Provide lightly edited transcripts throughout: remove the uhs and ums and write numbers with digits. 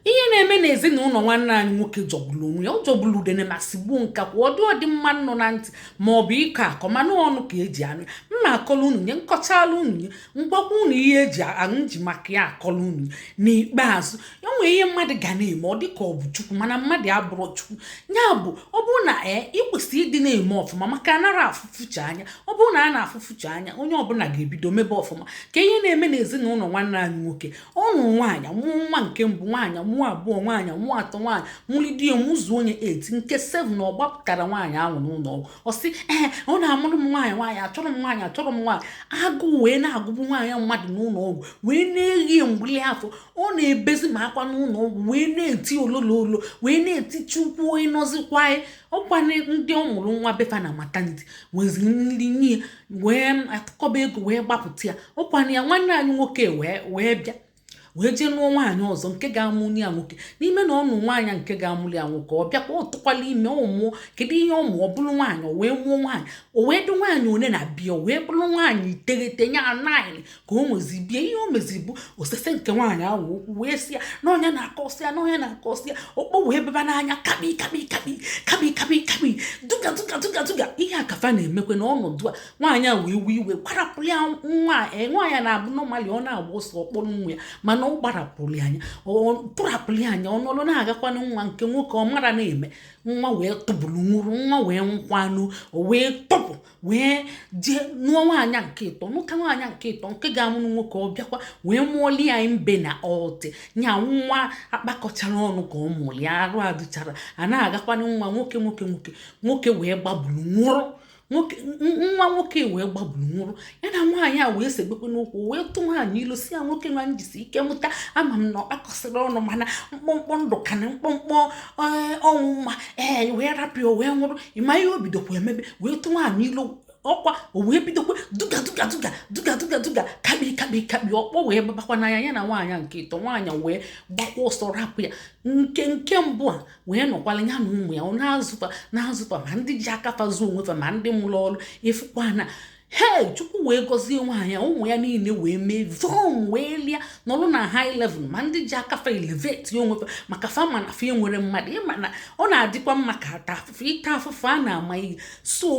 Ihe na-eme n'ezinụlọ nwanne anyị nwoke jọgburu onwe ya. Ọ jọgburu udene ma sigbuo nkakwu. Ọ dị ọdị mma nnụ na ntị ma ọ bụ ịkọ akọ, mana ọnụ ka eji anụ ya. Mma akọlụ unu nye nkọchala unu nye ngwakwa unu ihe eji nji maka ya akọlụ unu. N'ikpeazụ, ya nwee ihe mmadụ ga na-eme, ọ dị ka ọ bụ Chukwu, mana mmadụ abụrọ Chukwu. Ya bụ, ọ bụrụ na ị kwesịrị ịdị na-eme ọfụma, maka anara afụfụcha anya. Ọ bụrụ na a na-afụfụcha anya, onye ọbụla ga-ebido mebe ọfụma. Ka ihe na-eme n'ezinụlọ nwanne anyị nwoke: ọnụ nwaanyị mụọ nwa nke mbụ, nwaanyị mụọ abụọ, nwaanyị mụọ atọ, nwaanyị mụlidi mụzuo onye 8, nke 7 na ọ gbapụtara nwaanyị ahụ n'ụlọ ọgwụ. Ọ sị, ee, ọ na-amụrụ m nwaanyị, nwaanyị achọrọ m, nwaanyị achọrọ m. Nwaanyị agụụ wee na-agụbụ nwaanyị mmadụ n'ụlọ ọgwụ, wee na-eghi mgbili afọ. Ọ na-ebezi ma akwa n'ụlọ ọgwụ, wee na-eti ololo, wee na-eti Chukwu ịnọzikwa. Ọkwanị ndị ọ mụrụ nwa befa na maternity nwezi nri nye, wee atụkọba ego wee gbapụta ya. Ọkwanị ya, nwanne anyị nwoke wee bịa wee jee nụọ nwaanyị ọzọ nke ga-amụ ya nwoke. N'ime na ọnụ nwaanyị nke ga-amụrụ ya nwoke, ọ bịakwa ọ tụkwala ime. Ọ mụọ, kedu ihe ọ mụọ? Ọ bụrụ nwaanyị. O wee mụọ nwaanyị, o wee dị nwaanyị one na bịa, o wee bụrụ nwaanyị iteghete, nya 9 ka o nwezi bie. Ihe o mezi bụ osese nke nwaanyị ahụ okwu, wee sị ya n'ọnya na-akọsị ya, n'ọnya na-akọsị ya. Okpo wee beba n'anya, kabi kabi kabi kabi kabi kabi, duga duga duga duga. Ihe akafa na-emekwe na ọnọdụ a, nwaanyị a wee wee iwe gbarapụrụ ya nwa. Nwaanyị na-abụ normally ọ na-agba ọsọ ọkpọrọ nwa ya, mana ọ gbarapụrụ ya anya, ọ tụrapụrụ ya anya. Ọ nọrọ na-agakwanụ nwa nke nwoke, ọ mara na-eme nwa wee tụbụrụ nwụrụ, nwa wee nwụkwanụ. O wee tọpụ, wee jee nụọ nwaanyị nke ịtọ, nụta nwaanyị nke ịtọ nke ga-amụrụ nwoke. Ọ bịakwa wee mụọli ya mbe na ọtị nya nwa akpakọchara ọnụ ka ọ mụrụ ya. Arụ adịchara a na-agakwanụ nwa nwoke, nwoke, nwoke, nwoke wee gbagburu nwụrụ. Nwoke, nwa nwoke wee gbagburu nwụrụ. Ya na nwaanyị a wee segbekwe n'ụkwụ, wee tụ nwaanyị ilu, si ya nwoke nwa njisi ike mụta. Ama m na ọ kpakọsịrị ọnụ, mana mkpọmkpọ ndụ ka na mkpọmkpọ ọnwụ nwa ee wee rapụ ya, wee nwụrụ. Ịma ihe o bidokwa emebe, wee tụ nwaanyị ilu ọkwa. O wee bidokwa duga duga duga duga duga duga, kabi kabi kabi. Ọkpọ wee babakwa n'anya ya na nwaanyị nke ịtọ. Nwaanyị wee gbakwa ọsọ rapụ ya. Nke mbụ a wee nọkwala ya na ụmụ ya, ọ na-azụfa na-azụfa, ma ndị ji aka fazuo onwe fa, ma ndị mụrụ ọrụ ịfụkwa na hei. Chukwu wee gọzie nwaanyị, ụmụ ya niile wee mee vom, wee lia nọrọ na high level, ma ndị ji aka fa elevate onwe fa, maka fa ma na fa nwere mmadụ. Ịma na ọ na-adịkwa mma ka ata afụfụ, ịta afụfụ a na-ama ihe so.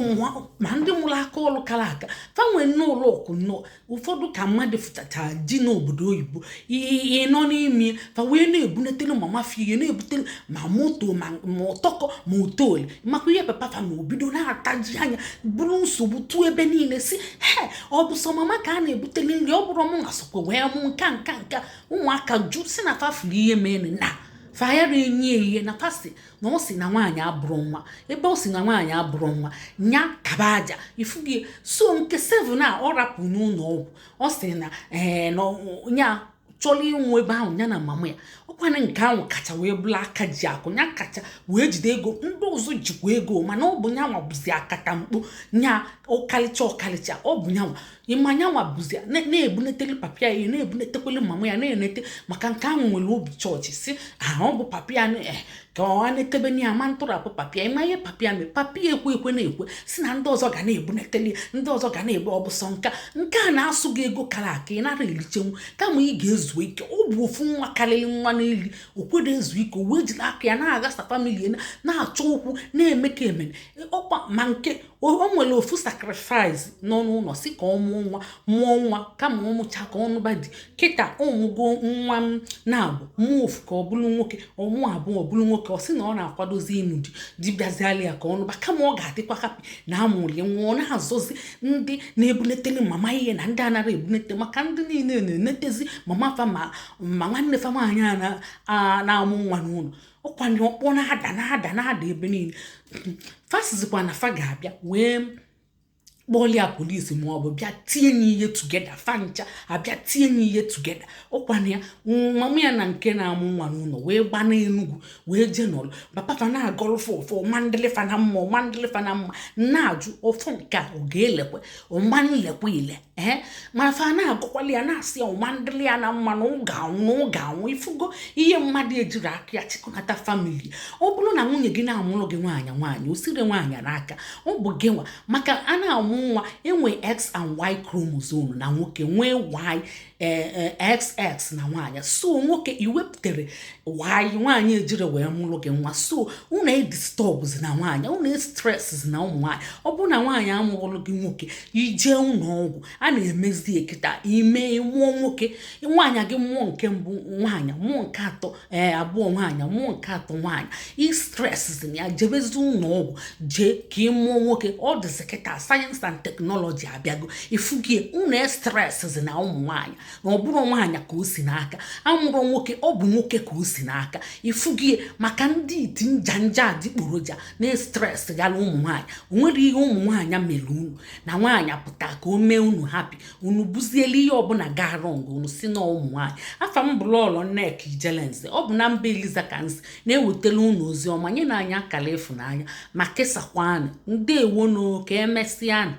Ma ndị mụrụ aka ọrụ kara aka, fa nwee nnọọ ụlọ ọkụ nnọọ ụfọdụ ka mmadụ fụtacha ji n'obodo oyibo ị nọ n'ime fa, wee na-ebunetere mama fi ihe, na-ebutere ma moto, ma ụtọkọ, ma otoli maka ihe papa fa. Na obido na-ataji anya, bụrụ nsogbu tụọ ebe niile, si he, ọ bụ sọ mama ka a na-ebuteli nri, ọ bụrụ mụ na sokwe wee mụ nka nka nka. Ụmụaka jụ, si na fafuru ihe mere na fayara enyi ya ihe na fasi na ọ si na nwaanyị abụrụ nwa, ebe ọ si na nwaanyị abụrụ nwa nya kaba aja ifugi. So nke 7 a ọ rapụ n'ụlọ ọgwụ, ọ sị na ee, na nya chọrọ ịnwụ ebe ahụ ya na mama ya. Ọkwana nke ahụ kacha wee bụrụ aka ji akụ ya, kacha wee jide ego. Ndị ọzọ jikwa ego, mana ọ bụ nyanwa bụzi akata mkpu nya, ọkalịcha ọkalịcha. Ọ bụ nyanwa ịma nyanwa bụzi na-ebunetele papa ya ihe, na-ebunetekwele mama ya, na-enete maka nke ahụ nwere obi chọọchị, si ah, ọ bụ papa ya ka ọ netebe ya ma ntụrapụ papa ya. Ịma ihe papa ya mere? Papa ya ekwe ekwe na-ekwe, si na ndị ọzọ ga na-ebunetele ya, ndị ọzọ ga na-ebu. Ọ bụ sọ nka nke a na-asụ gị ego kara aka, ị nara erichenwu, kama ị ga-ezu ike. Ọ bụ ofu nwa karịrị nwa n'eli, o kwere ezu ike. O wee jiri aka ya na-aghasa family ya, na-achọ okwu, na-eme ka emene ọkwa. Ma nke o nwere ofu sacrifice nọ n'ụlọ, si ka ọ mụọ nwa, mụọ nwa kama ọ mụcha ka ọnụba dị kịta. Ọmụgo nwa m na-abụ mụọ ofu ka ọ bụrụ nwoke, ọmụ abụọ ọ bụrụ nwoke. Ọ sị na ọ na-akwadozi ịnụ di, di bịaziala ya ka ọnụba, kama ọ ga-adịkwa happy na amụlie nwa. Ọ na-azọzi ndị na-ebunetele mama ihe na ndị anara ebunete, maka ndị niile na-enetezi mama fa, ma nwanne fa nwaanyị a na-amụ nwa n'ụlọ. Ọkwanye ọkpọ na-ada na-ada na-ada ebe niile. Fasizikwa na fa ga-abịa wee kpọọlịa polisi, ma ọ bụ bịa tie ya ihe together. Fa ncha abịa tie ya ihe together. Ọkwana ya, mama ya na nke na-amụ nwa n'ụlọ wee gba n'Enugwu wee jee nọrọ. Papa fa na-agọrọ fa ọfọ ọmandịlịfa na mma, ọmandịlịfa na mma. Na-ajụ ọfọ nke a ọ ga-elekwe ọma nlekwe ile ee, ma fa na-agọkwala ya, na-asị ya ọmandịlị ya na mma, na ọ ga-anwụ, na ọ ga-anwụ. Ifugo ihe mmadụ ejiri aka ya chịkọnata family. Ọ bụrụ na nwunye gị na-amụrụ gị nwaanyị, nwaanyị o siri nwaanyị n'aka, ọ bụ gị nwa, maka a na-amụ nwa enwe X and Y chromosome na nwoke, nwee Y. Xx na nwaanyị. So nwoke iwepụtara waanyị, nwaanyị ejire wee mụrụ gị nwa. So unu edisturbzi na nwaanyị, unu stresszi na ụmụ nwaanyị. Ọ bụrụ na nwaanyị amụrụ gị nwoke, ijee ụlọ ọgwụ a na-emezi kịta ime mụọ nwoke. Nwaanyị gị mụọ nke mbụ nwaanyị, mụọ nke atọ, ee, abụọ nwaanyị, mụọ nke atọ nwaanyị, i stresszi na ya, jebezi ụlọ ọgwụ jee ka ị mụọ nwoke. Ọ dịzi kịta, science and technology abịago ifugie. Unu stresszi na ụmụ nwaanyị, na ọ bụrụ nwaanyị ka o si n'aka amụrụ nwoke, ọ bụ nwoke ka o si n'aka ifugie. Maka ndị iti nja nja adịgboroja na-estress gara ụmụ nwaanyị, o nwere ihe ụmụ nwaanyị mere unu? Na nwaanyị pụta ka o mee unu happy, unu buziela ihe ọbụla gaa wrong, unu si na ụmụ nwaanyị. Afa m bụ Lọlọ Nneka Ijelenze. Ọ bụ na mba Eliza ka nsi na-ewetara unu ozi ọma. Nye na anyị akara ịfụnanya ma kesakwanụ. Ndewono, ka emesịanụ.